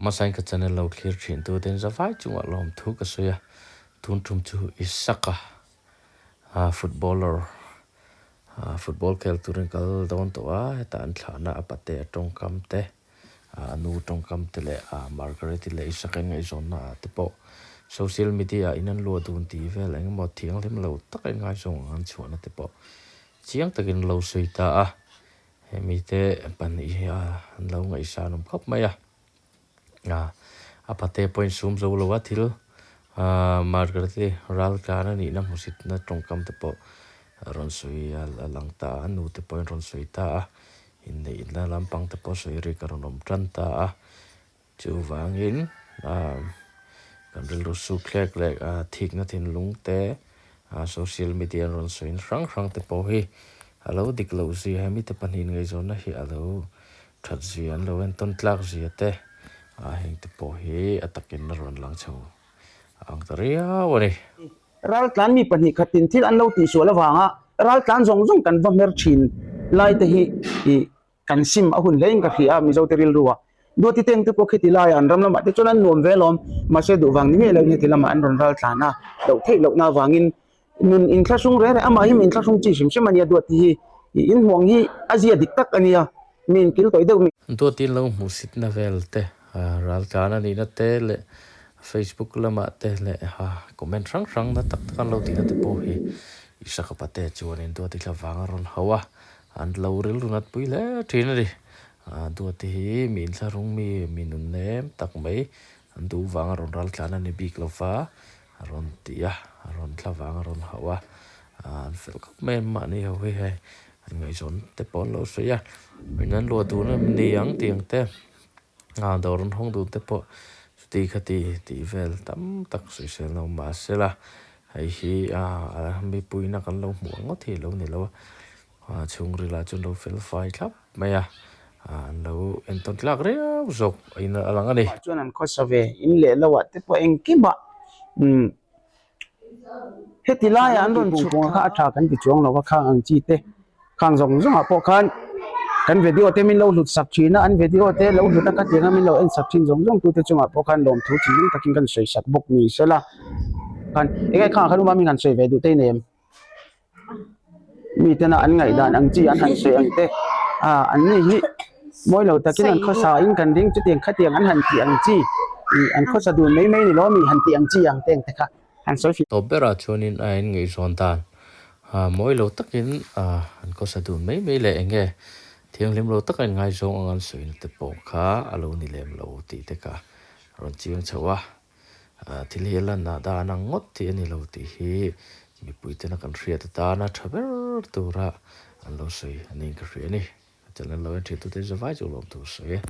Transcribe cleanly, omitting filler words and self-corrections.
Hmasain ka channel lo thlir thin tu ten zavai chungah lawmthu ka sawi a, tun tum chu Isaka footballer football khel turin kal dawn tawh a, hetah an thlahna a pate a tawngkam te a nu tawngkam te leh Margaret-i leh Isaka in ngaihzawnna ah te pawh social media ah in an luah dun tih vel engemaw thianghlim lo taka inngaizawng ang an chhuahna te pawh chiang takin lo sawi ta a. Hemi te pahnih hi an lo ngaihsan awm khawp mai a, a pate pawhin sum zo lo a thil Margaret-i ral tlan a nihna hmusitna tawngkam te pawh a rawn sawi a lang ta a, a nu te pawhin rawn sawi ta a, inneihna lampang te pawh sawi rik a rawn awm tan ta a, chuvangin kan rilru suk hlek leh thikna thinlung te social media an rawn sawiin hrang hrang te pawh hi a lo dik loh zia hemi te pahnih ngaihzawnna hi a lo that zia an lo entawn tlak zia te heng te pawh hi a takin a rawn lang chho ang ta riau a ni. Raltlan mi pahnih khatin thil an lo tihsual avanga raltlan zawng zawng kan va hmer thin lai te hi Kan sim a hun hlein ka hria a Mizote rilru a. Duati teng te pawh khiti laiah an ram lamah te chuan an nuam ve alawm. Mahse duh vang ni miah loin heti lamah an rawn ral tlan a, loh theih lohna avangin nun inthlahrung reng reng amah hi mi inthlahrung chi hrim hrim a nia Duati hi. Inhmuang hi a zia dik tak a nia, mi inkil tawih deuh mi. Duati lo hmuhsitna vel te, ral tlan a nihna te leh Facebook lamah te leh comment hrang hrang na tak tak an lo tihna te pawh hi Isaka pate chuanin Duati thla vang a rawn hauh a. An lo rilru nat pui hle thin a ni. Duati hi mi inthlahrung mi, mi nun nem tak mai, an duh vang a rawn ral tlan a ni bik lo va, a rawn ti a, a rawn thla vang a rawn hauh a, an fel khawp mai an mahni ho hi hei an ngaihzawn te pawh an lo sawi a, min an luah dun em ni ang tih ang te, dawr an hawng dun te pawh chuti khati tih vel tam tak sawisel na awm mahsela hei hi mipuina kan lo hmuh ang ngawt hi a lo ni lo a. Chhungril ah chuan lo fel fai thlap mai a, an lo entawn tlak riau zawk in a lang a ni. Chuan an khawsa ve in leh lo ah te pawh engkim ah umm heti laiah an rawn chhuk kha a tha kan ti chuang lo a khang ang chi te khang zawng zawng ah pawh khan kan video te min lo hlut sak thin a an video te lo hlut a khatiang a min lo en sak thin zawng zawng tu te chungah pawh khan lawmthu thinlung takin kan sawi sak bawk ni sela khan enge khang ah khan uma min han sawi ve duh te i nei em? Mi tena an ngaihdan ang chi an han sawi ang te ah an ni hi mawi lo takin an khawsa in kan ding chutiang khatiang an han tih ang chi ih an khawsa dun mai mai ni lo mi han tih ang chi ang te ang te kha han sawi fih. Tawp berah chuanin a in ngaihzawn dan ah mawi lo takin ah an khawsa dun mai mai leh eng nge thianghlim lo taka in ngaizawng ang an sawina te pawh kha a lo ni lem lo tih te kha a rawn chiang chho a. Thil hi a lanah dan ang ngawt tih a ni lo tih hi mipui tena kan hriat atana tha ber tura an lo sawi a niin ka hria a ni. Channel lo en thin tute zavai chu lawm tur sawi e.